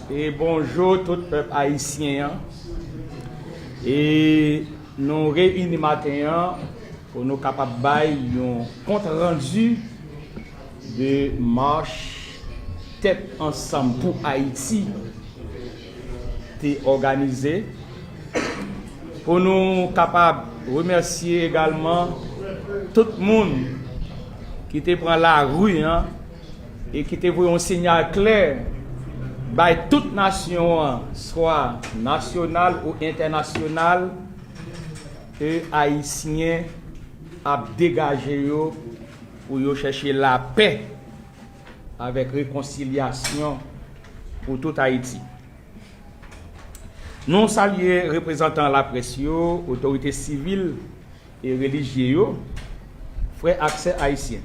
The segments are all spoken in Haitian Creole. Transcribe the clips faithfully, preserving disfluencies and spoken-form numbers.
E bonjou tout pèp ayisyen an. E nou reyini maten an pou nou kapab bay yon kont randi de mach Tèt Ansanm pou Ayiti te òganize. Pou nou kapab remèsye egalman tout moun ki te pran lari an e ki te voye yon siyal klè bay tout nasyon an, swa nasyonal ou entènasyonal, ke Ayisyen ap degaje yo pou yo chèche lapè avèk rekonsilyasyon pou tout Ayiti. Nou salye reprezantan laprès yo, otorite sivil e relijye yo, frè ak sè ayisyen.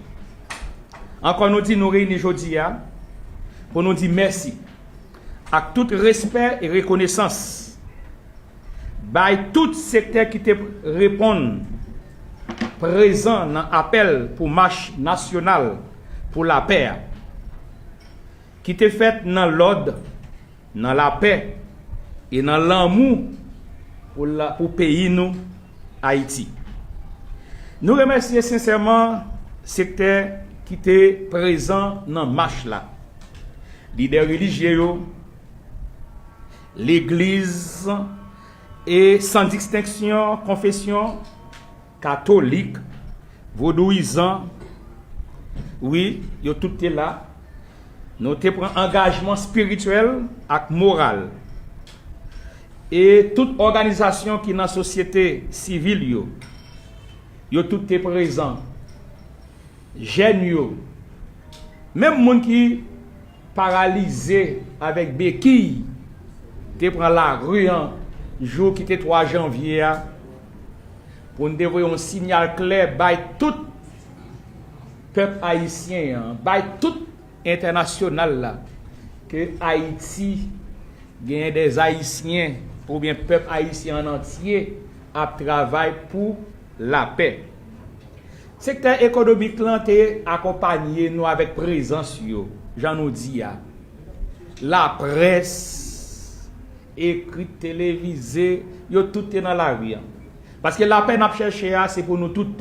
Ankò nou di nou reyini jodi a pou nou di mèsi ak tout respè e rekonesans bay tout sektè ki te reponn prezan nan apèl pou mach nasyonal pou lapè a, ki te fèt nan lòd, nan lapè e nan lanmou pou la, pou peyi nou, Ayiti. Nou remèsye sensèman sektè ki te prezan nan mach la, lidè relijye yo, legliz e san distenksyon konfesyon, katolik, vodouyizan, wi, yo tout te la. Nou te pran angajman espirityèl ak moral. E tout òganizasyon ki nan sosyete sivil yo, yo tout te prezan. Jèn yo, menm moun ki paralize avèk bekiy, te pran lari an jou ki te twa janvye a, pou n te voye yon siyal klè bay tout pèp ayisyen an, bay tout entènasyonal la, ke Ayiti genyen dè Ayisyen oubyen pèp ayisyen an antye ap travay pou lapè. Sektè ekonomik lan te akonpanye nou avèk prezans yo, jan nou di a. Laprès, ekri, televize, yo tout te nan lari an. Paske lapè n ap chèche a, se pou nou tout.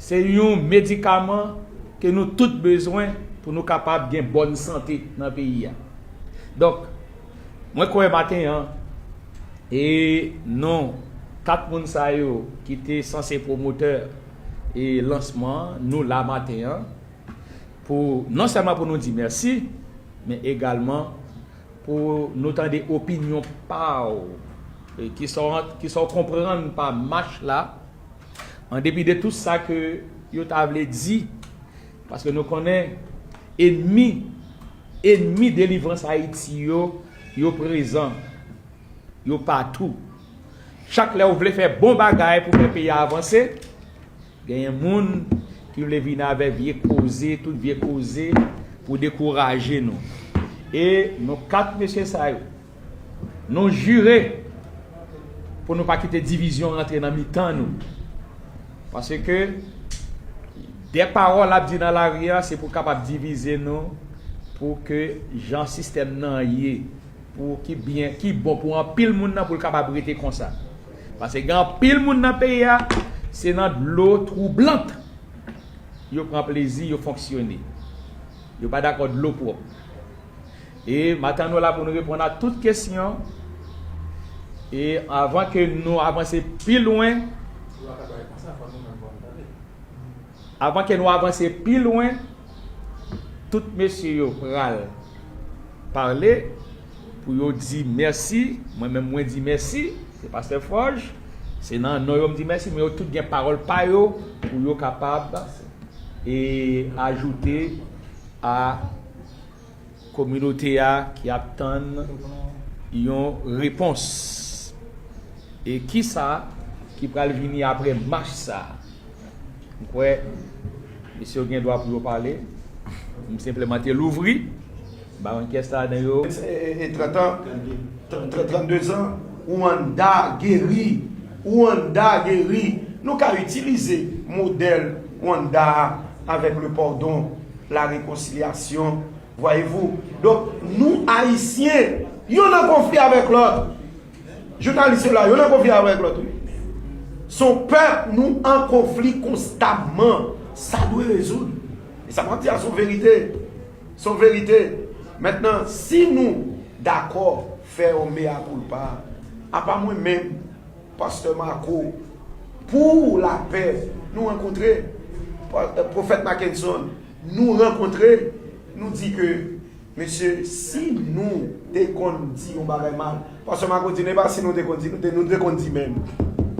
Se yon medikaman ke nou tout bezwen pou nou kapab gen bòn sante nan peyi a. Donk, mwen kwè maten an, e non kat moun sa yo ki te sanse pwomotè e lansman an, nou la maten an, pou, non sèlman pou nou di mèsi, men egalman pou nou tande opinyon pa w, e ki sa w, ki sa w konprann pa mach la, an depi de tout sa ke yo ta vle di, paske nou konnen enmi, enmi delivrans Ayiti yo, yo prezan, yo patou. Chak lè w vle fè bon bagay pou fè peyi a avanse, genyen moun ki vle vin avè vye koze, tout vye koze pou dekouraje nou. E nou kat mesye sa yo, nou jire pou nou pa kite divizyon rantre nan mitan nou. Paske de pawòl ap di nan lari a, se pou kapab divize nou, pou ke jan sistèm nan ye, pou ki byen, ki bon pou anpil moun nan, pou l kapab rete konsa. Paske gen anpil moun nan peyi a, se nan dlo twoublant yo pran plezi, yo fonksyone. Yo pa dakò dlo pwòp. E m ap tann nou la pou nou reponn a tout kesyon. E avan ke nou avanse pi lwen, avan ke nou avanse pi lwen, tout mesye yo pral pale pou yo di mèsi. Mwen menm, mwen di mèsi. Se pastè Fòj. Se nan non yo m di mèsi, men yo tout gen pawòl pa yo pou yo kapab e ajoute a kominote a ki ap tann yon repons. E kisa ki pral vini apre mach sa a? M kwè mesye yo gen dwa pou yo pale. M senpleman te louvri. M pa konn kiyès ladan yo. E, e, e trant an, tr-, tr-, trannde zan, Rwanda geri. Rwanda geri. Nou ka itilize modèl Rwanda a avèk le pardon, la réconciliation, Voyez-vous? Donk, nou Ayisyen, youn an konfli avèk lòt. Jounalis yo la, youn an konfli avèk lòt, wi. Se yon pèp, nou an konfli konstamman. Sa dwe rezoud. E sa m ap di a, se yon verite. Se yon verite. Mentnan, si nou dakò fè yon mea culpa, apa mwen menm, Pastè Marco, pou lapè, nou rankontre, pa- Pwofèt Mackenson, nou rankontre, nou di ke, mesye, si nou te konn di yon bagay mal, Pastè Marco di, "Nèpa si nou te konn di, nou te, nou te konn di menm.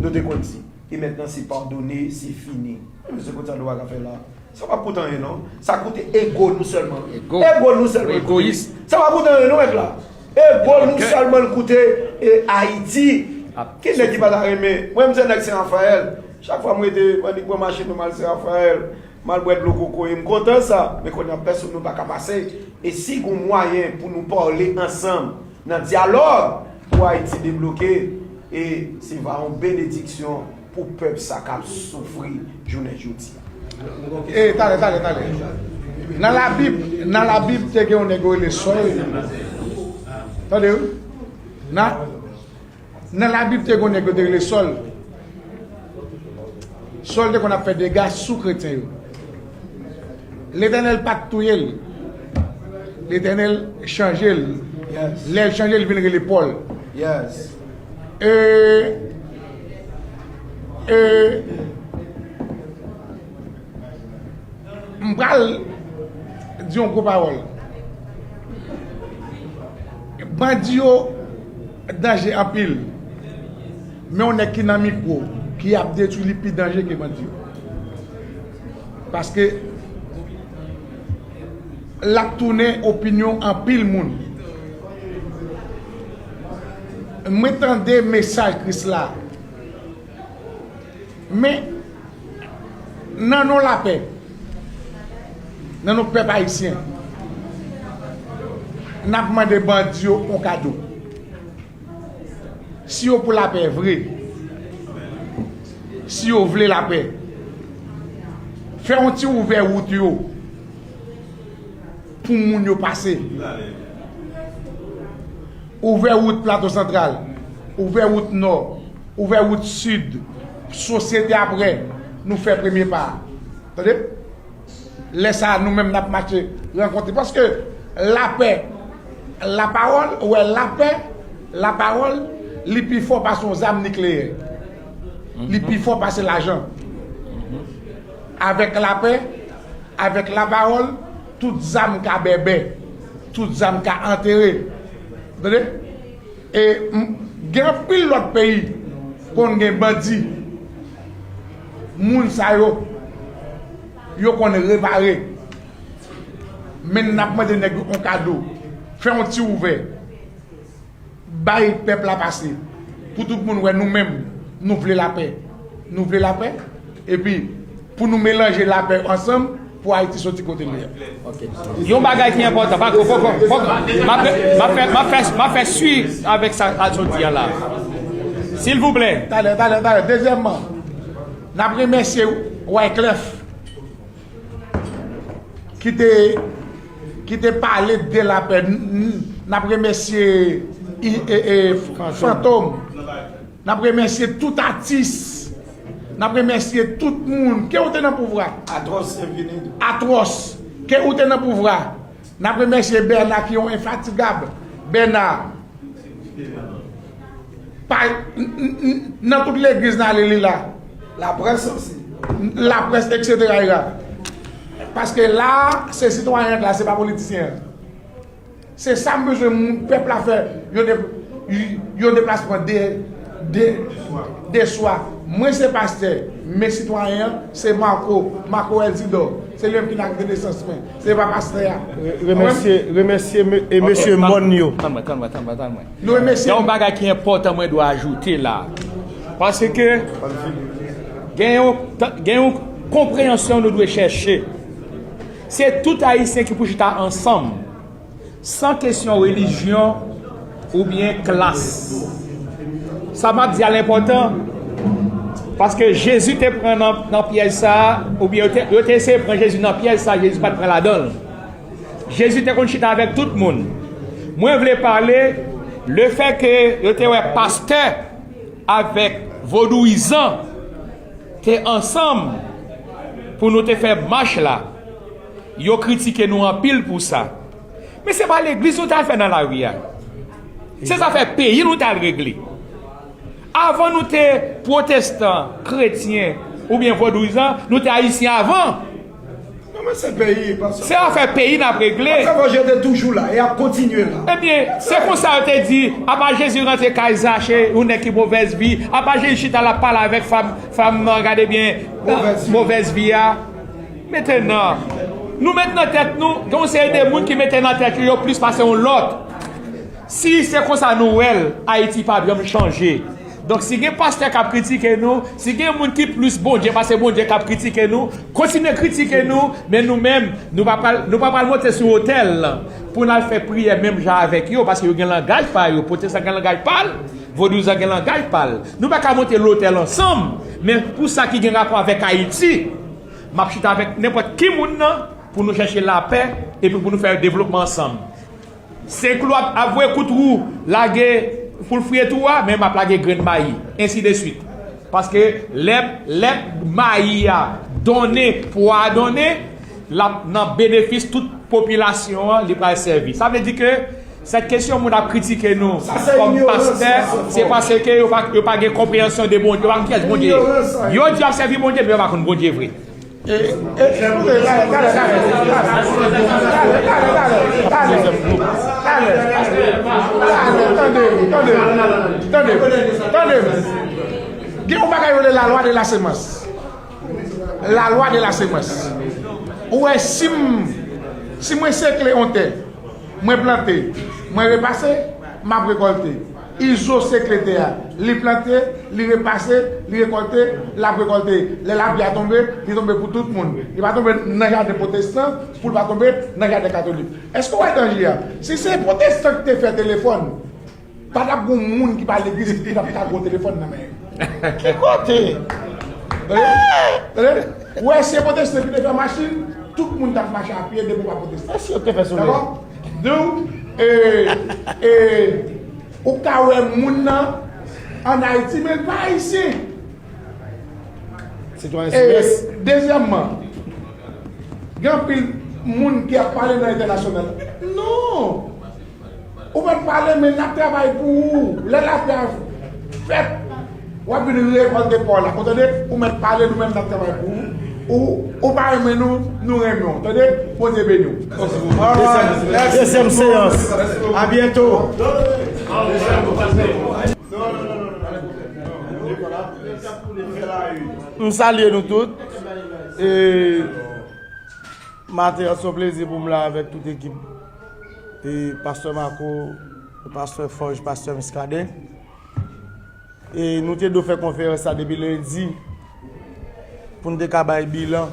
Nou te konn di. E mentnan, se padone, se fini." Mesye, kote sa nou pa ka fè la? Sa pa koute anyen, non. Sa koute ego nou sèlman. Ego. Ego nou sèlman. Egoyis. Sa pa koute anyen, non, mèt la. Ego nou sèlman l koute, e Ayiti. Ki nèg ki pa ta renmen? Mwen, m se nèg Sen Rafayèl. Chak fwa m rete, m annik pran machin nou, m al Sen Rafayèl. M al bwè dlo kokoye, m kontan sa. Men kounye a, pèsonn nou pa ka pase. E si gon mwayen pou nou pale ansanm nan dyalòg pou Ayiti debloke, e se va yon benediksyon pou pèp sa k ap soufri jounen jodi a. E, talè, talè, talè. Nan Labib, nan Labib, te gen yon nèg yo rele Sòl. Tande, wi. Nan, nan Labib, te gen yon nèg yo te rele Sòl. Sòl te konn ap fè dega sou kretyen yo. Letènèl pa t touye l. Letènèl chanje l. Lè l chanje, l vin rele Pòl. E, e, m pral di yon gwo pawòl. Bandi yo danje anpil. Men yon nèg ki nan mikwo, ki ap detwi, li pi danje ke bandi yo. Paske l ap tounen opinyon anpil moun. Mwen tande mesaj Kris la. Men, nan non lapè, nan non pèp ayisyen, n ap mande bandi yo yon kado. Si yo pou lapè vre, si yo vle lapè, fè yon ti ouvè wout yo pou moun yo pase. Ouvè wout Plato Santral, ouvè wout Nò, ouvè wout Sid. Sosyete a prè, nou fè premye pa a. Tande? Lè sa a, nou menm, n ap mache rankontre. Paske lapè, lapawòl, ou wè, lapè, lapawòl, li pi fò pase yon zam nikleyè. Li pi fò pase lajan. Avèk lapè, avèk lapawòl, tout zam ka bèbè, tout zam ka antere. Tande? E m, gen anpil lòt peyi konn gen bandi. Moun sa yo, yo konn repare. Men n ap mande nèg yo yon kado. Fè yon ti ouvè. Bay pèp la pase. Pou tout moun wè nou menm, nou vle lapè. Nou vle lapè. Epi, pou nou melanje lapè ansanm, pou Ayiti soti kote l ye a. Ok. Yon bagay ki enpòtan, pako, poko, poko. M ap, m ap fè, m ap fè, m ap fè swi avèk sa Alson di a la. Silvouplè. Talè, talè, talè. Dezyèmman, n ap remèsye Wyclef ki te, ki te pale de lapè. N, n, n ap remèsye i, e, e, Fantom. N ap remèsye tout atis. N ap remèsye tout moun. Ke ou te nan pouvwa. Atwòs Senvini. Atwòs. Ke ou te nan pouvwa. N ap remèsye Bèna ki yon enfatigab. Bèna. Pa, n, n, n, nan tout legliz n ale li la. Laprès osi. Laprès, etsetera, etsetera. Paske la, se sitwayen an k la, se pa politisyen an. Se sa m bezwen moun pèp la fè yon de, yon deplasman de, de, de swa. Mwen se pastè, men sitwayen an se Marco, Marco Elzidor. Se li menm ki nan ak de nesans mwen. Se pa pastè a. Re-, remèsye, remèsye me-, e mesye mòn yo. Tann mwen, tann mwen, tann mwen, tann mwen. Nou remèsye. Gen yon bagay ki enpòtan mwen dwe ajoute la. Paske gen yon, gen yon konpreyansyon nou dwe chèche. Se tout Ayisyen ki pou chita ansanm. San kesyon relijyon oubyen klas. Sa m ap di a l enpòtan, paske Jezi te pran nan, nan pyèj sa a, oubyen yo te, yo te eseye pran Jezi nan pyèj sa a, Jezi pa t pran ladan l. Jezi te konn chita avèk tout moun. Mwen vle pale lefètke yo te wè pastè avèk vodouyizan te ansanm pou nou te fè mach la. Yo kritike nou anpil pou sa. Men se pa legliz nou t al fè nan lari a. Se zafè peyi nou t al regle. Avan nou te pwotestan, kretyen oubyen vodouyizan, nou te ayisyen avan. Non, men se peyi, pastè. Se afè peyi n ap regle. Pastè Fòje te toujou la, e ap kontinye la. Ebyen, se konsa yo te di, apa Jezi rantre kay Zache, yon nèg ki movèz vi, apa Jezi chita l ap pale avèk fanm, fanm nan, gade byen, movèz vi a. Mentenan, nou met nan tèt nou, gen yon seri de moun ki mete nan tèt yo, yo plis pase yon lòt. Si se konsa nou wè l, Ayiti p ap janm chanje. Donk, si gen pastè k ap kritike nou, si gen moun ki plis Bondye pase Bondye k ap kritike nou, kontinye kritike nou, men nou menm, nou pa pral, nou pa pral monte sou otèl pou n al fè priyè menm jan avèk yo, paske yo gen langaj pa yo, pwotestan gen langaj pa l, vodouyizan gen langaj pa l. Nou pa ka monte lotèl ansanm, men pou sa ki gen rapò avèk Ayiti, m ap chita avèk nenpòt ki moun nan pou nou chèche lapè epi pou nou fè devlopman ansanm. Senklou ap, ap voye kout wou, lage pou l fouye twou a, men m ap lage grenn mayi, ensi de swit. Paske lè, lè mayi a donnen pou adonnen, l ap nan benefis tout popilasyon an, li pral sèvi. Sa vle di ke sèt kesyon moun ap kritike nou kòm pastè, se paske yo pa, yo pa gen konpreyansyon de Bondye, yo pa konn kiyès Bondye ye. Yo di y ap sèvi Bondye, men yo pa konn Bondye vre. E, e, koute, talè, talè, talè, talè, talè, talè, talè, talè, talè, talè, tande m, tande m, tande m, tande m. Gen yon bagay yo rele la loi de la semence. La loi de la semence. Ou wè, si m, si mwen sekle yon tè, mwen plante, mwen repase, m ap rekòlte. Izo sekle tè a, li plante, li repase, li rekòlte, l ap rekòlte. Lè lapli a tonbe, li tonbe pou tout moun. Li pa tonbe nan jaden pwotestan, pou l pa tonbe nan jaden katolik. Èske w wè danje a? Si se pwotestan ki te fè telefòn, pa t ap gen moun ki pa legliz ki t ap ka gen telefòn nan men yo. Ki kote? Tande? Tande? Ou wè, si se pwotestan ki te fè machin, tout moun t ap mache a pye depi w pa pwotestan. E si yo te fè solèy? Dakò? Donk, e, e, ou ka wè moun nan ann Ayiti, men l pa ayisyen. Sitwayen silvès. Dezyèmman, gen anpil moun ki ap pale nan entènasyonal. Non! Ou mèt pale, men n ap travay pou ou. Lè lapè a fèt, w ap vin rekòlte pa w la. Ou tande? Ou mèt pale, nou menm n ap travay pou ou. Ou, ou pa renmen nou, nou renmen w. Tande? Bondye beni w. Dezyèm, dezyèm seyans. A byento. M salye nou tout. E, maten an, se yon plezi pou m la avèk tout ekip. E, pastè Marco, pastè Forge, pastè Muscadin. E nou te dwe fè konferans sa depi lendi pou n te ka bay bilan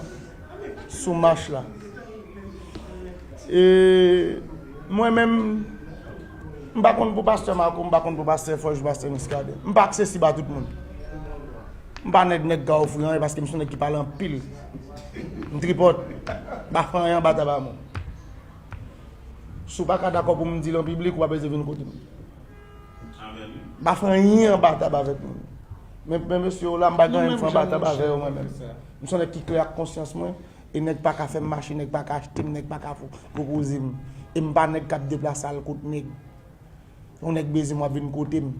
sou mach la. E mwen menm, m pa konn pou pastè Marco, m pa konn pou pastè Forge, pastè Muscadin. M pa aksesib a tout moun. M pa nèg, nèg ka ofri anyen paske m se yon nèg ki pale anpil. M tripòt. M pa fè anyen anba tab a moun. Si w pa ka dakò pou m di l an piblik, ou pa bezwen vin kote m. M pa fè anyen anba tab avèk moun. Men, men mesye yo la, m pa gen anyen m fè anba tab avè yo mwen menm. M se yon nèg ki klè ak konsyans mwen, e nèg pa ka fè m mache, nèg pa ka achte m, nèg pa ka fou, pwopoze m. E m pa nèg k ap deplase al kot nèg. Yon nèg bezwen m, w ap vin kote m.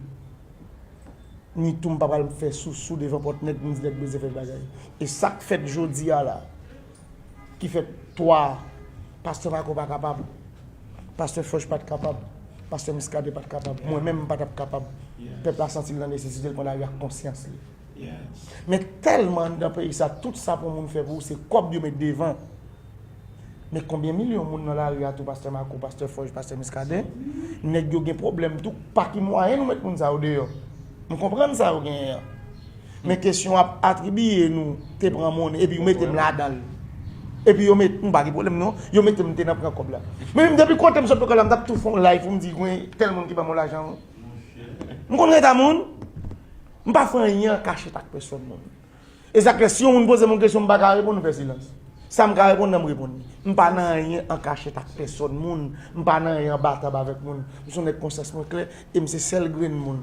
Ni tou m pa pral fè sousou devan pòt nèg pou m di nèg bezwen fè bagay. E sa k fèt jodi a la, ki fèt twa, pastè Marco pa kapab, pastè Forge pa t kapab, pastè Muscadin pa t kapab, mwen menm m pa t ap kapab. Pèp la santi l nan nesesite, l pran lari ak konsyans li. Men tèlman anndan peyi sa, tout sa pou moun fè pou ou, se kòb yo met devan. Men konbyen milyon moun nan lari a tou, pastè Marco, pastè Forge, pastè Muscadin? Nèg yo gen pwoblèm tou, pa ki mwayen nou met moun sa yo deyò? M konprann sa yo genyen an. Men kesyon ap atribiye nou te pran monnen, epi yo mete m ladan l. Epi yo met, m pa gen pwoblèm non, yo mete m te nan pran kòb la. Men menm depi kote m sot pran kòb la, m t ap tou fè yon live pou m di, gen tèl moun ki ban m yon lajan. M konn reta moun, m pa fè anyen an kachèt ak pèsòn moun. E sa k fè, si yon moun poze m yon kesyon, m pa ka reponn, m fè silans. Sa m ka reponn nan, m reponn li. M pa nan anyen an kachèt ak pèsòn moun. M pa nan anyen anba tab avèk moun. M se yon nèg konsyans mwen klè e m se sèl grenn moun.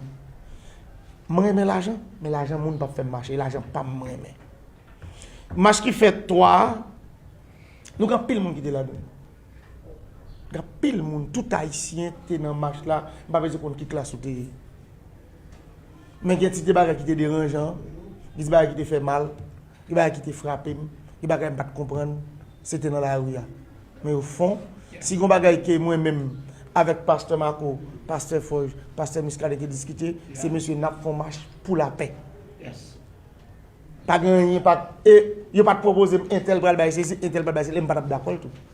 M renmen lajan, men lajan moun p ap fè m mache. E lajan pa m m renmen. Mach ki fèt twa a, nou gen anpil moun ki te ladan l. Gen anpil moun, tout Ayisyen te nan mach la, m pa bezwen konn ki klas ou te ye. Men gen ti de bagay ki te deranjan, gen ti bagay ki te fè mal, gen bagay ki te frape m, gen bagay m pa t konprann, se te nan lari a. Men o fon, si gen bagay ke mwen menm, avèk pastè Marco, pastè Forge, pastè Muscadin te diskite, se mesye n ap fè yon mach pou lapè. Pa gen anyen, pa, e yo pa t pwopoze m entèl pral bay sesi, entèl pral bay sela, e m pa t ap dakò l tou.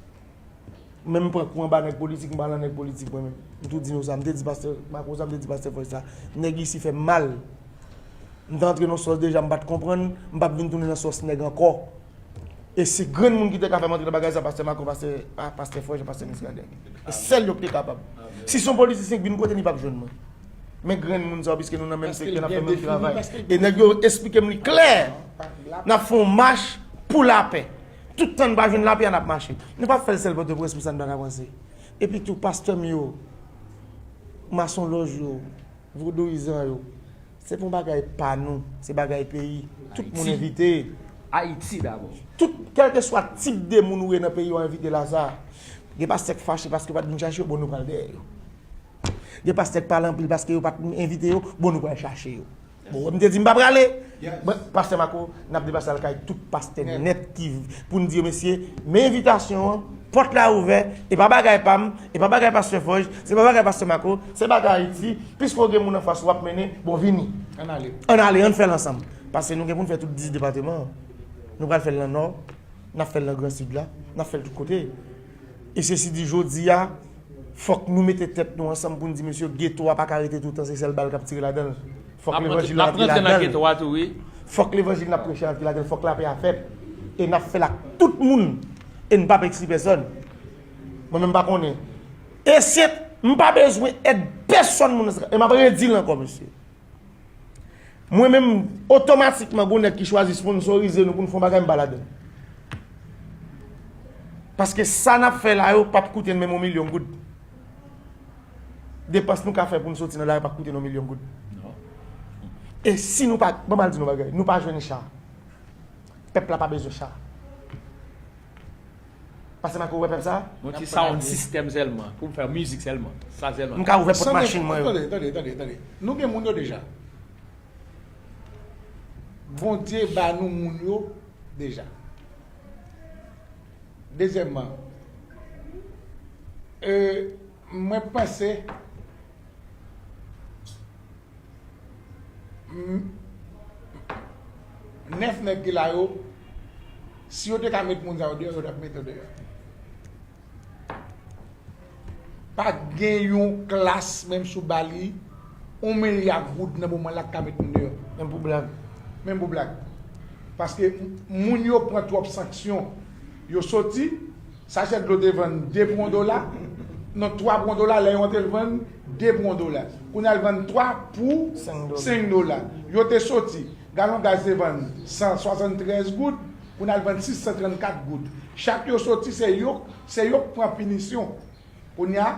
Men m pran kou anba nèg politik, m pa nan nèg politik mwen menm. M tou di nou sa, m te di pastè Marco sa, m te di pastè Forge sa. Nèg isi fè m mal. M te antre nan sòs deja, m pa t konprann, m p ap vin tounen nan sòs nèg ankò. E se grenn moun ki te ka fè m antre nan bagay sa, pastè Marco, pastè, pa, pastè Forge, pastè Muscadin. E sèl yo ki te kapab. Si se yon politisyen k vin kote m, li p ap jwenn mwen. Men grenn moun sa yo, piske nou nan menm sektè, n ap fè menm travay. E nèg yo esplike m li klè. N ap fè yon mach pou lapè. Tout tan n pa jwenn lapè a, n ap mache. Nou p ap fè l sèl Pòtoprens pou sa n pa ka avanse. Epi tou, pastè m yo, masonlòj yo, vodouyizan yo, se pa yon bagay pa nou, se bagay peyi. Tout moun envite. Ayiti dabò. Tout, kèlkeswa tip de moun ou ye nan peyi, yo envite la sa. Gen pastè k fache paske yo pa t vin chache yo, bon, nou pral dèyè yo. Gen pastè k pale anpil paske yo pa t envite yo, bon, nou pral chache yo. Bon, m te di m pa prale. Bon, pastè Marco, n ap depase al kay tout pastè nèt ki, pou n di yo, mesye, men envitasyon an, pòt la ouvè, e pa bagay pa m, e pa bagay pastè Forge, se pa bagay pastè Marco, se bagay Ayiti, piske w gen moun anfas ou ap mennen, bon, vini. Ann ale. Ann ale, ann fè l ansanm. Paske nou gen pou n fè tout dis depatman an. Nou pral fè l nan Nò, n ap fè l nan Gran Sid la, n ap fè l tout kote. E sesi di, jodi a, fòk nou mete tèt nou ansanm pou n di, mesye, geto a pa ka rete toutan se sèl bal k ap tire ladan l. Fòk levanjil la antre ladan l. Fòk levanjil n ap preche antre ladan l. Fòk lapè a fèt. E n ap fè l ak tout moun. E n p ap ekskli pèsòn. Mwen menm m pa konnen. E se, m pa bezwen èd pèsòn moun nan sa. E m ap redi l ankò, mesye. Mwen menm, otomatikman, gon nèg ki chwazi sponsorize nou pou n fè yon bagay, m pa ladan l. Paske sa n ap fè la yo p ap koute n menm yon milyon goud. Depans nou ka fè pou n soti nan lari p ap koute n yon milyon goud. E si nou pa, ban m al di nou bagay, nou pa jwenn cha. Pèp la pa bezwen cha. Pastè Marco, ou wè pèp sa? Yon ti sound system sèlman, pou m fè mizik sèlman. Sa sèlman. M ka ouvè pòt machin mwen yo. Tande, tande, tande, tande. Nou gen moun yo deja. Bondye ba nou moun yo deja. Dezyèmman, e, mwen panse M-, nèf nèg ki la yo, si yo te ka met moun sa yo deyò, yo t ap met yo deyò. Pa gen yon klas, menm si w ba li yon milya goud nan moman la, k ka met moun deyò. Menm pou blag. Menm pou blag. Paske m-, moun yo pran twòp sanksyon. Yo soti, sachè dlo te vann de pou yon dola. Non, twa pou yon dola, lè yo antre l vann de pou yon dola. Kounye a l vann twa pou senk dola. Yo te soti, galon gaz te vann san swasanntrèz goud, kounye a l vann sis san trannkat goud. Chak yo soti, se yo, se yo k pran pinisyon. Kounye a,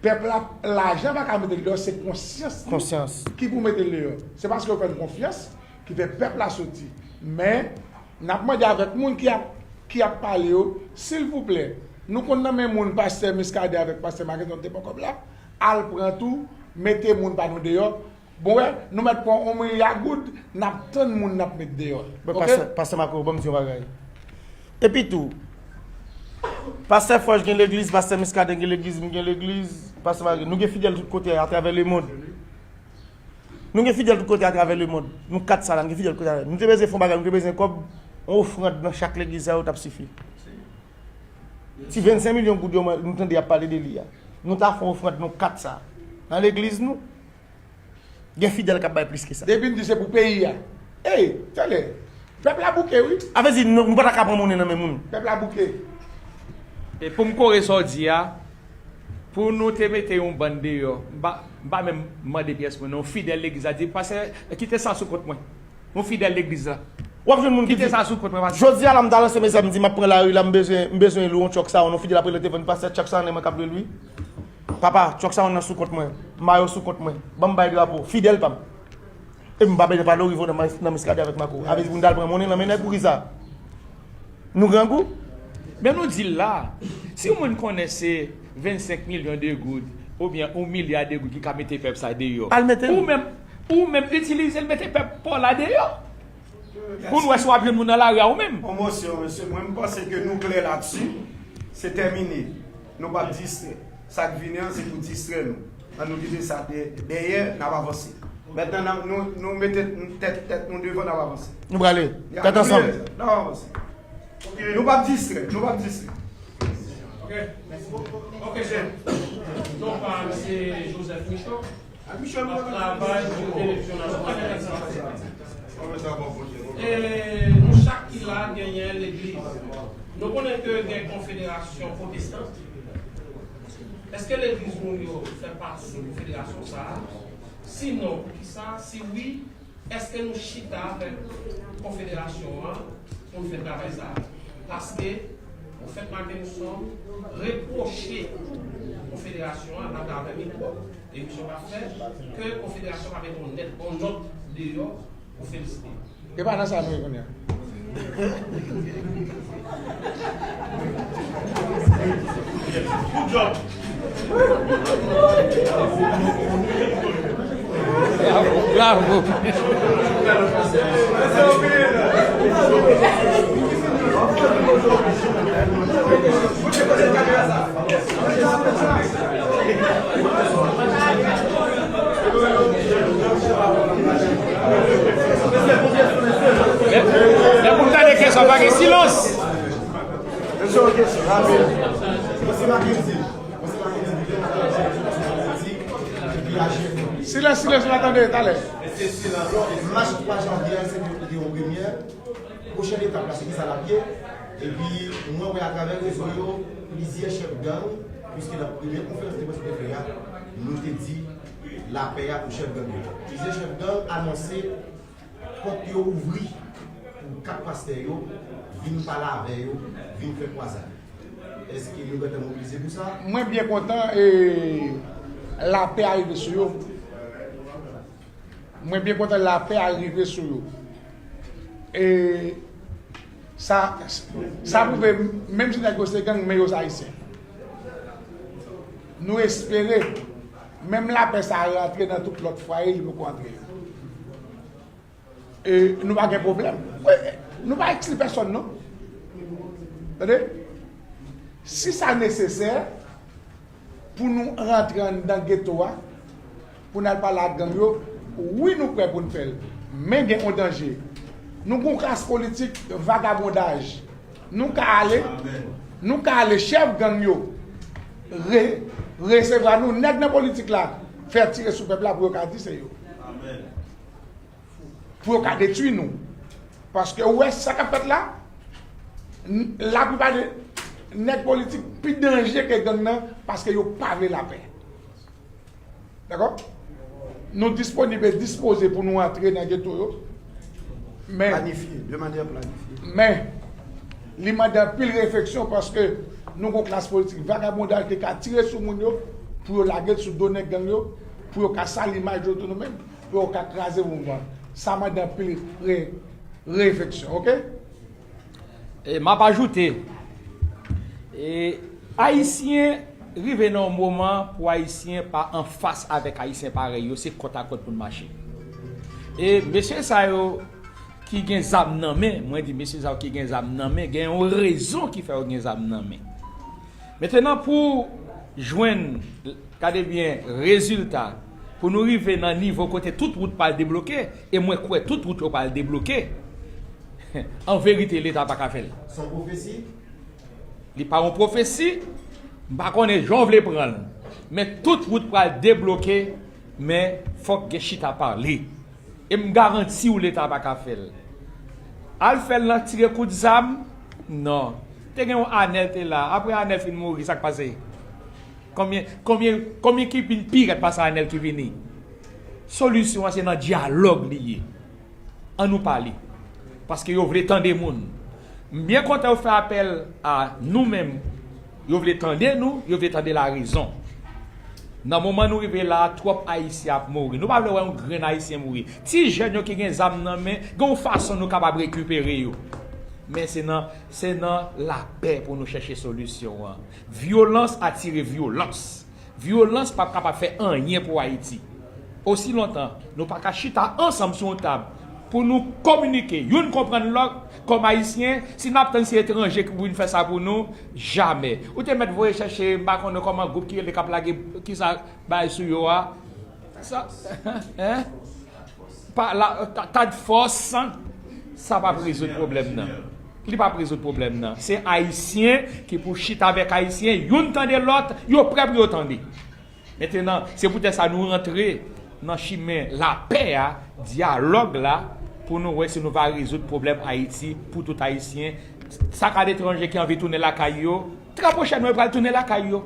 pèp la, lajan pa ka mete l deyò, se konsyans li ki pou mete l deyò. Se paske yo fè n konfyans ki fè pèp la soti. Men, n ap mande avèk moun ki ap, ki ap pale yo, silvouplè, nou konn nan men moun pastè Muscadin avèk pastè Marc Anthony te pran kòb la, al pran tou, mete moun pa nou deyò. Bon, wè, nou mèt pran yon milya goud, n ap tann moun n ap met deyò. Bon, oke? Pastè, pastè Marco, ban m di yon bagay. Epi tou, pastè Forge gen legliz, pastè Muscadin gen legliz, m gen legliz, pastè Marc, nou gen fidèl tout kote atravè lemonn. Nou gen fidèl tout kote atravè lemonn. Nou kat sa la, nou gen fidèl kote atravè. Nou te bezwen fè yon bagay, nou te bezwen kòb, yon ofrann nan chak legliz sa yo t ap sifi. Ti vennsenk milyon goud yo, nou tande y ap pale de li a. Nou ta fè yon ofrann, nou kat sa. Nan legliz nou, gen fidèl k ap bay plis ke sa. Depi n di se pou peyi a. Ey, tande, pèp la bouke, wi. A vle di, nou, nou pa ta ka pran monnen nan men moun. Pèp la bouke. E pou m kore sa w di a, pou nou te mete yon bann deyò, m pa, m pa menm mande pyès moun, non, yon fidèl legliz la di, pase, kite sa sou kont mwen. Yon fidèl legliz la. W ap jwenn moun ki di, sa sou kont mwen, pastè. Jodi a la, m ta lanse mesaj, m di, m ap pran lari la, m bezwen, m bezwen lwe yon truck sa, yon fidèl ap rele telefòn, pastè, truck sa, nèg mwen k ap lwe l, wi. Papa, truck sa, nan sou kont mwen. Mayo sou kont mwen. Ban m bay drapo. Fidèl pa m. E m pa bezwen pale w rive nan, nan Miskaden avèk Mako. Avè di pou n t al pran monnen nan men nèg pou ki sa? Nou grangou? Men nou di l la, si yon moun konnen se vennsenk milyon de goud oubyen yon milya de goud ki ka mete pèp sa deyò, al mete l. Ou menm, ou menm itilize l mete pèp pa w la deyò. Pou n wè si w ap jwenn moun nan lari a ou menm. On mosyon, mesye, mwen m panse ke nou klè ladsi. Se tèmine. Nou p ap distrè. Sa k vini an, se pou distrè nou. Ann nou kite sa dè-, dèyè, n ap avanse. Mentnan, n ap, nou, nou mete tèt, tèt nou devan, n ap avanse. Nou prale. Ya, tèt ansanm. N ap avanse. Nou p ap distrè, nou p ap distrè. Ok. Ok, sè. Non pa m se Joseph Michaud. Ap travay pou eleksyon nasyonal. E nou chak ki la genyen legliz. Nou konnen ke gen konfederasyon pwotestan. Èske legliz nou yo fè pati konfederasyon sa a? Si non, poukisa? Si wi, èske nou chita avèk konfederasyon an pou n fè travay sa a? Paske, an fèt, Martin Somme repwoche konfederasyon an atravè mikwo, emisyon pa fè, ke konfederasyon pa mete yon nèt, yon nòt deyò pou felisite. E pa nan sa nou ye kounye a. Good job. Bravo. Lè, lè pou m tande kesyon, pa gen silans. Kesyon, kesyon, rapid. Mwen se Mackendy. Mwen se Mackendy Bouvier, mwen se politik epi aje. Silans, silans, nou pa tande talè. Mach twa janvye a, se te yon premyè. Pwochèn etap la, se kisa l ap ye? Epi, mwen wè atravè rezo yo, plizyè chèf gang, piske nan premyè konferans de près nou te fè a, nou te di lapè a pou chèf gang yo. Plizyè chèf gang anonse pòt yo ouvri pou kat pastè yo vin pale avè yo, vin fè kwazad. Èske nou gentan mobilize pou sa? Mwen byen kontan, e, lapè a rive sou yo. Mwen byen kontan lapè a rive sou yo. E sa, sa pwouve, menm si nèg yo se gang, men yo se Ayisyen. Nou espere, menm lapè sa a rantre nan tout lòt fwaye, li poko antre yo. E nou pa gen pwoblèm. Nou pa ekskli pèsonn, non. Tande? Si sa nesesè, pou nou rantre anndan geto a, pou n al pale ak gang yo, wi, nou prè pou n fè l. Men gen yon danje. Nou gen yon klas politik vagabondaj. Nou ka ale, nou ka ale chèf gang yo re-, resevwa nou, nèg nan politik la, fè tire sou pèp la pou yo ka di se yo. Pou yo ka detwi nou. Paske ou wè sa k ap fèt la, n-, laplipa de nèg politik pi danje ke gang nan, paske yo pa vle lapè. Dakò? Nou disponib e dispoze pou nou antre nan geto yo. Men, planifye, de manyè planifye. Men, li mande anpil refleksyon paske nou gen yon klas politik vagabondaj ki ka tire sou moun yo, pou yo lage l sou do nèg gang yo, pou yo ka sali imaj yo tou nou menm, pou yo ka kraze mouvman. Sa mande anpil re-, refleksyon, oke? E m ap ajoute, e, Ayisyen rive nan yon moman pou Ayisyen pa anfas avèk Ayisyen parèy yo, se kòt a kòt pou n mache. E mesye sa yo ki gen zam nan men, mwen di mesye sa yo ki gen zam nan men, gen yon rezon ki fè yo gen zam nan men. Mentnan pou jwenn, gade byen, rezilta, pou nou rive nan nivo kote tout wout pral debloke, e mwen kwè tout wout yo pral debloke, an verite, Leta pa ka fè l. Se yon pwofesi? Li pa yon pwofesi, m pa konnen jan w vle pran l. Men tout wout pral debloke, men fòk gen chita pale. E m garanti w Leta pa ka fè l. Al fè l nan tire kout zam? Non. Te gen yon Anèl te la. Apre Anèl fin mouri, sa k pase? Konbyen, konbyen, konbyen ki vin pi rèd pase Anèl ki vini? Solisyon an se nan dyalòg li ye. An nou pale. Paske yo vle tande moun. M byen kontan yo fè apèl a nou menm. Yo vle tande nou, yo vle tande larezon. Nan moman nou rive la, twòp Ayisyen ap mouri. Nou pa vle wè yon grenn Ayisyen mouri. Ti jèn yo ki gen zam nan men, gen yon fason nou kapab rekipere yo. Men se nan, se nan lapè pou nou chèche solisyon an. Vyolans atire vyolans. Vyolans p ap kapab fè anyen pou Ayiti. Osi lontan nou pa ka chita ansanm sou yon tab pou nou kominike, youn konprann lòt kòm Ayisyen, si n ap tann se etranje ki pou vin fè sa pou nou, jamè. Ou te mèt voye chèche, m pa konnen kòman gwoup ki rele k ap lage, kisa bay sou yo a. Sa, hein? Pa, la, ta, ta de fòs, sa p ap rezoud pwoblèm nan. Li p ap rezoud pwoblèm nan. Se Ayisyen ki pou chita avèk Ayisyen, youn tande lòt, yo prè pou yo tande. Mentenan, se poutèt sa nou rantre nan chimen lapè a, dyalòg la, pou nou wè si nou va rezoud pwoblèm Ayiti pou tout Ayisyen. Sa k aletranje ki anvi tounen lakay yo, trè pwochènman yo pral tounen lakay yo.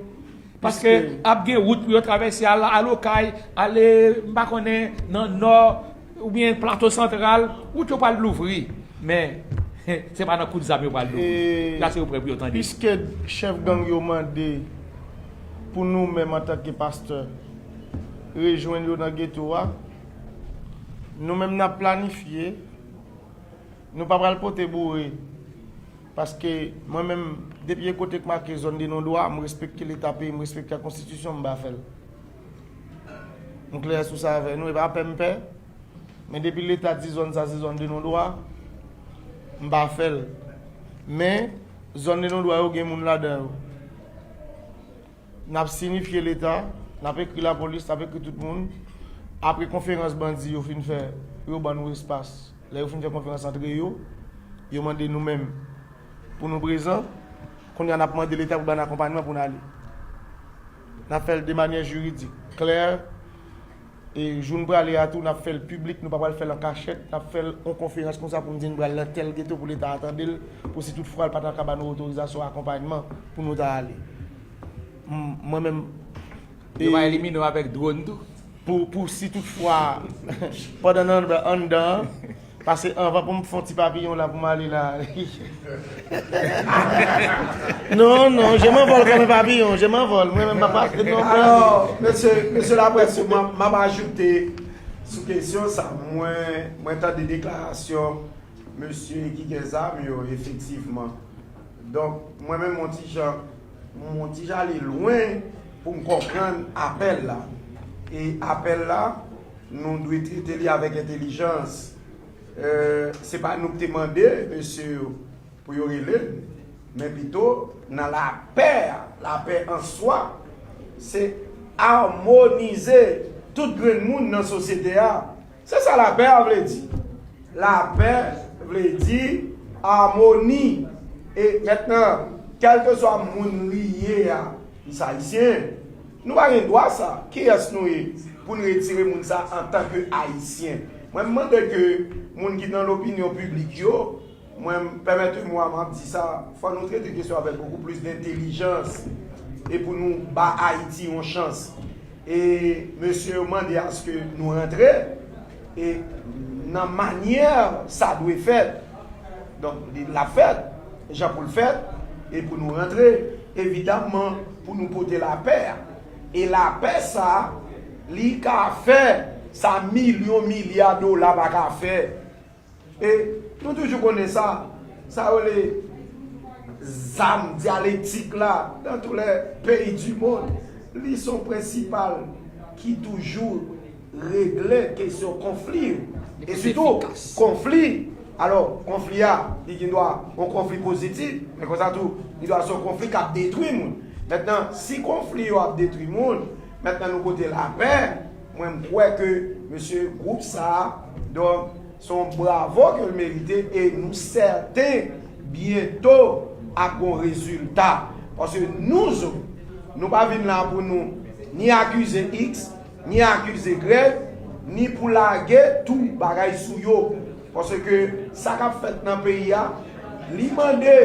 Paske ap gen wout pou yo travèse, al, al Okay, ale, m pa konnen, nan Nò, oubyen Plato Santral, wout yo pral louvri. Men, se pa nan kout zam yo pral louvri. E la se yo prè pou yo tande. Piske chèf gang yo mande pou nou menm antanke pastè rejwenn yo nan geto a, nou menm n ap planifye, nou pa pral pote boure. Paske mwen menm, depi e kote k make zòn de non dwa, m respekte Leta peyi, m respekte konstitisyon, m pa fè l. M klè sou sa avè nou, e pa pè m pè. Men depi Leta di zòn sa se zòn de non dwa, m pa fè l. Men, zòn de non dwa yo gen moun ladan yo. N ap sinifye Leta, n ap ekri lapolis, n ap ekri tout moun. Apre konferans bandi yo fin fè, yo ban nou espas. Lè yo fin fè konferans antre yo, yo mande nou menm pou nou prezan. Kounye a n ap mande Leta pou ban n akonpayman pou n ale. N ap fè l de manyè jiridik, klè. E jou n prale a tou, n ap fè l piblik, nou pa pral fè l an kachèt. N ap fè l yon konferans konsa pou n di n pral nan tèl geto pou Leta a tande l, pou si toutfwa l pa ta ka ba nou otorizasyon akonpayman pou nou ta ale. M- Mwen menm, yo va elimine w avèk dwòn tou. Pou, pou si toutfwa, pandan n anndan, anndan an, pase anvan pou m fè yon ti papiyon la pou m ale la. Non, non, je m'envole comme un papillon, je m'envole. Mwen menm m ap pase non. Alò, mesye, mesye laprès yo, m ap, m ap ajoute sou kesyon sa. Mwen, mwen tande deklarasyon mesye ki gen zam yo, efektivman. Donk, mwen menm, m on ti jan, m on ti jan ale lwen pou m konprann apèl la. E apèl la, nou dwe trete li avèk entèlijans. Euh, se pa nou k te mande mesye yo pou yo rele n, men pito nan lapè a, lapè an swa, se amonize tout grenn moun nan sosyete a. Se sa lapè a vle di. Lapè vle di amoni. E mentnan, kèlkeswa moun li ye a, li se ayisyen, nou pa gen dwa sa. Kiyès nou ye pou n retire moun sa antanke ayisyen? Mwen, m mande ke moun ki nan lopinyon piblik yo, mwen, pèmèt mwa m ap di sa, fò nou trete kesyon avèk bokou plis dentèlijans e pou nou ba Ayiti yon chans. E mesye yo mande aske nou rantre, e nan manyè sa dwe fèt. Donk, li, l ap fèt, jan pou l fèt, e pou nou rantre, evidamman, pou nou pote lapè a. E lapè sa, li ka fè sa milyon milya dola pa ka fè. E nou toujou konnen sa, sa yo rele zam dyalektik la, dans tous les pays du monde, li se yon prensipal ki toujou regle kesyon konfli yo. E sitou, konfli, alò, konfli a, li gen dwa yon konfli pozitif, men konsa tou, li dwa se yon konfli k ap detwi moun. Mentnan, si konfli yo ap detwi moun, mentnan nou pote lapè, mwen, m kwè ke mesye gwoup sa a, donk, se yon bravo ke l merite e nou sèten byento ap gon rezilta. Paske nou zo, nou pa vin la pou nou ni akize X, ni akize Y, ni pou lage tou bagay sou yo. Paske sa k ap fèt nan peyi a, li mande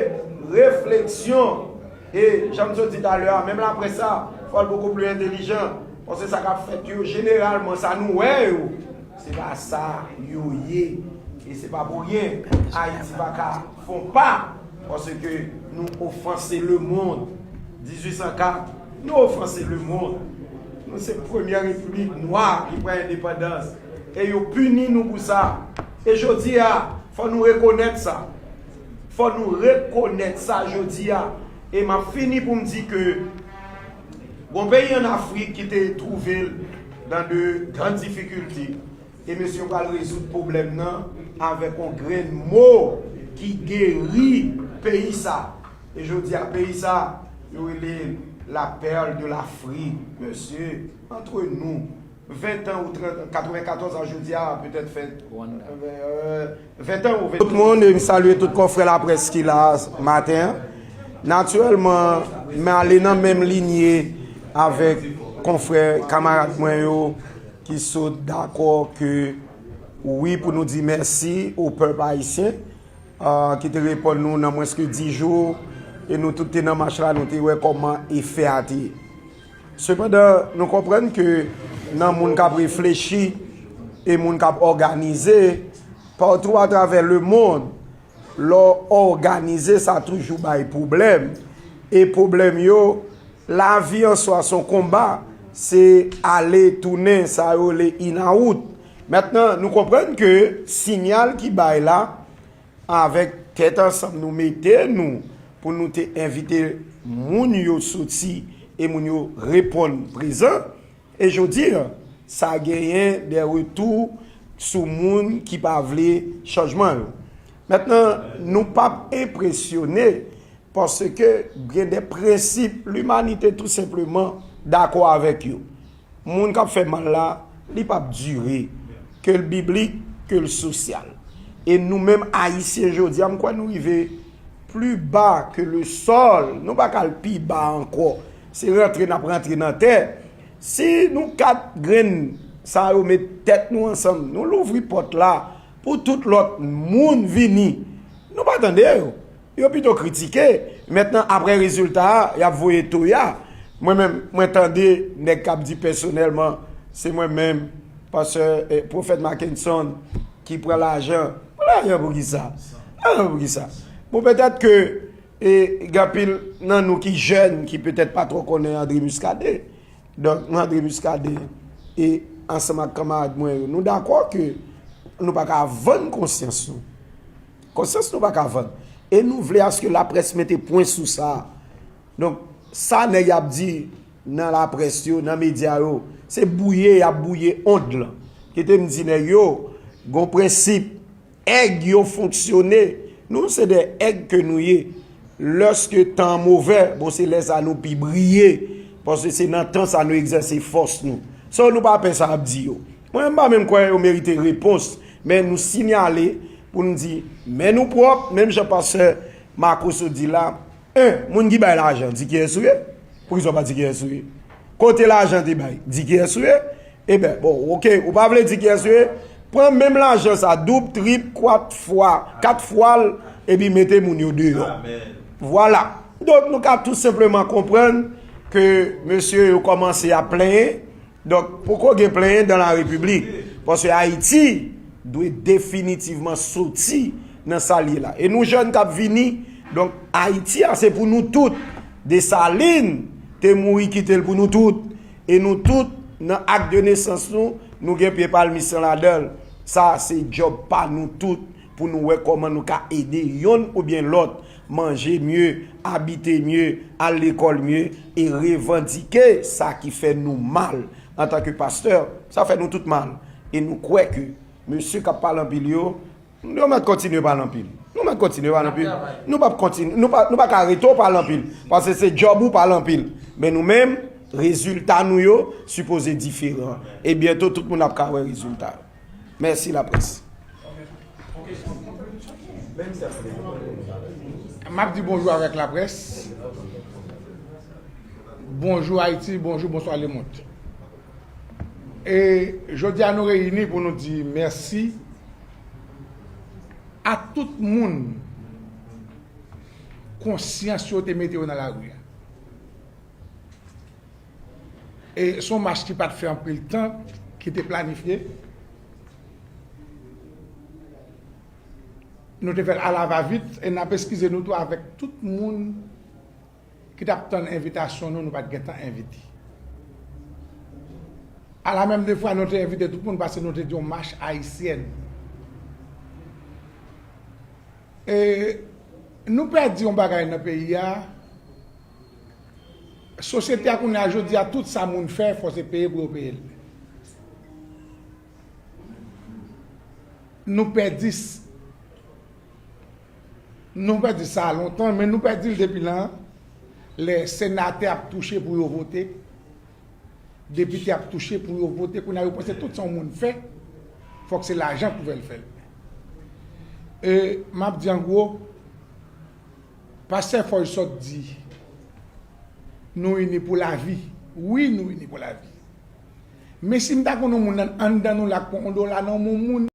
refleksyon. E jan m sot di talè a, menm laprès sa, fò l bokou pli entèlijan. Paske sa k ap fèt yo, jeneralman, sa nou wè yo, se pa sa yo ye. E se pa pou ryen Ayiti pa ka fè yon pa, paske nou ofanse lemonn. Dizuit san kat, nou ofanse lemonn. Nou se premyè repiblik nwa ki pran endepandans. E yo pini nou pou sa. E jodi a, fò nou rekonèt sa. Fò nou rekonèt sa jodi a. E m ap fini pou m di ke gon peyi ann Afrik ki te twouve l dans de grandes difficultés. E mesye yo pral rezoud pwoblèm nan avèk yon grenn mo ki geri peyi sa. E jodi a, peyi sa, yo rele la perle de l'Afrique, mesye, entre nous. Ven tan ou trant, katrevenkatòz a jodi a, petèt fè, euh, ven tan ou ven. Tout moun, e m salye tout konfrè laprès ki la maten an. Natirèlman, m ale nan menm linye avèk konfrè, kamarad mwen yo, ki sot dakò ke wi, pou nou di mèsi o pèp ayisyen, ah, ki te reponn nou nan mwens ke dis jou, e nou tout te nan mach la, nou te wè kòman efè a te ye. Sepandan, nou konprann ke nan moun k ap reflechi e moun k ap òganize, patou atravè lemonn, lè w òganize, sa toujou bay pwoblèm. E pwoblèm yo, lavi an swa se yon konba, se ale tounen, sa yo rele in and out. Mentnan, nou konprann ke siyal ki bay la, avèk tèt ansanm nou mete nou pou nou te envite moun yo soti e moun yo reponn prezan. E jodi a, sa genyen de retou sou moun ki pa vle chanjman yo. Mentnan, nou p ap enpresyone paske gen de prensip limanite tou senpleman dakò avèk yo. Moun k ap fè mal la, li p ap dire, ke l biblik, ke l sosyal. E nou menm Ayisyen jodi a, m kwè nou rive pli ba ke le sòl. Nou pa ka al pi ba ankò. Se rantre n ap rantre nan tè. Si nou kat grenn sa yo met tèt nou ansanm, nou louvri pòt la pou tout lòt moun vini, nou pa tande yo. Yo pito kritike. Mentnan, apre rezilta a, y ap voye toya. Mwen menm, mwen tande nèg k ap di pèsonèlman, se mwen menm, pastè, eh, pwofèt Mackenson, ki pran lajan. Pran lajan pou kisa? Lajan pou kisa? Bon, petèt ke, eh, gen anpil nan nou ki jèn, ki petèt pa twò konnen André Muscadin. Donk, André Muscadin e ansanm ak kanmarad mwen yo, nou dakò ke nou pa ka vann konsyans nou. Konsyans nou pa ka vann. E nou vle aske laprès mete pwen sou sa. Donk, sa nèg y ap di nan laprès yo, nan medya yo, se bwouye y ap bwouye ond lan. Kite m di nèg yo, gon prensip, èg yo fonksyone. Nou, se de èg ke nou ye. Lèske tan an movè, bon, se lè sa nou pi briye. Paske se nan tan sa nou egzèse fòs nou. So, nou pa pè sa y ap di yo. Mwen, m pa menm kwè yo merite repons, men nou siyale pou n di, men nou pwòp, menm jan pastè Marco sot di la, en, moun ki bay lajan, di kiyès ou ye? Poukisa w pa di kiyès ou ye? Kote lajan te bay, di kiyès ou ye? Ebyen, bon, oke, ou pa vle di kiyès ou ye? Pran menm lajan sa, doub, trip, kwat fwa, kat fwa l, epi mete moun yo deyò. Amèn. Vwala. Donk, nou ka tou senpleman konprann ke mesye yo kòmanse ap plenyen. Donk, poko gen plenyen dans la République. Paske Ayiti dwe definitivman soti nan sa l ye la. E nou jèn k ap vini, donk, Ayiti a se pou nou tout. Desalin te mouri kite l pou nou tout. E nou tout, nan ak de nesans nou, nou gen pye palmis lan ladan l. Sa se djòb pa nou tout pou nou wè kòman nou ka ede yonn oubyen lòt manje mye, abite mye, al lekòl mye e revandike sa ki fè nou mal antanke pastè. Sa fè nou tout mal. E nou kwè ke mesye k ap pale anpil yo, yo mèt kontinye pale anpil. Nou mèt kontinye pale anpil. Nou p ap kontinye, nou pa, nou pa ka rete w pale anpil. Paske se djòb ou pale anpil. Men nou menm, rezilta nou yo sipoze diferan. E byento, tout moun ap ka wè rezilta yo. Mèsi, laprès. M ap di bonjou avèk laprès. Bonjou, Ayiti. Bonjou, bonswa, lemond. E jodi a, nou reyini pou nou di mèsi a tout moun konsyans yo te mete yo nan lari a. E se yon mach ki pa t fè anpil tan, ki te planifye. Nou te fè l alavavit e n ap eskize nou tou avèk tout moun ki t ap tann envitasyon nou, nou pa t gentan envite. Alamenmdefwa, nou te envite tout moun paske nou te di yon mach ayisyèn. E nou pèdi yon bagay nan peyi a. Sosyete a kounye a jodi a, tout sa moun fè, fò se peye pou yo peye l. Nou pèdi s- Nou pèdi sa lontan, men nou pèdi l depi lan. Lè senatè ap touche pou yo vote, depite ap touche pou yo vote, kounye a yo panse tout sa yon moun fè, fòk se lajan k pou fè l fè l. E m ap di an gwo, pastè Foy sot di, nou ini pou lavi. Wi, nou ini pou lavi. Men si m ta konn yon moun anndan nou la k pran yon dola nan yon moun,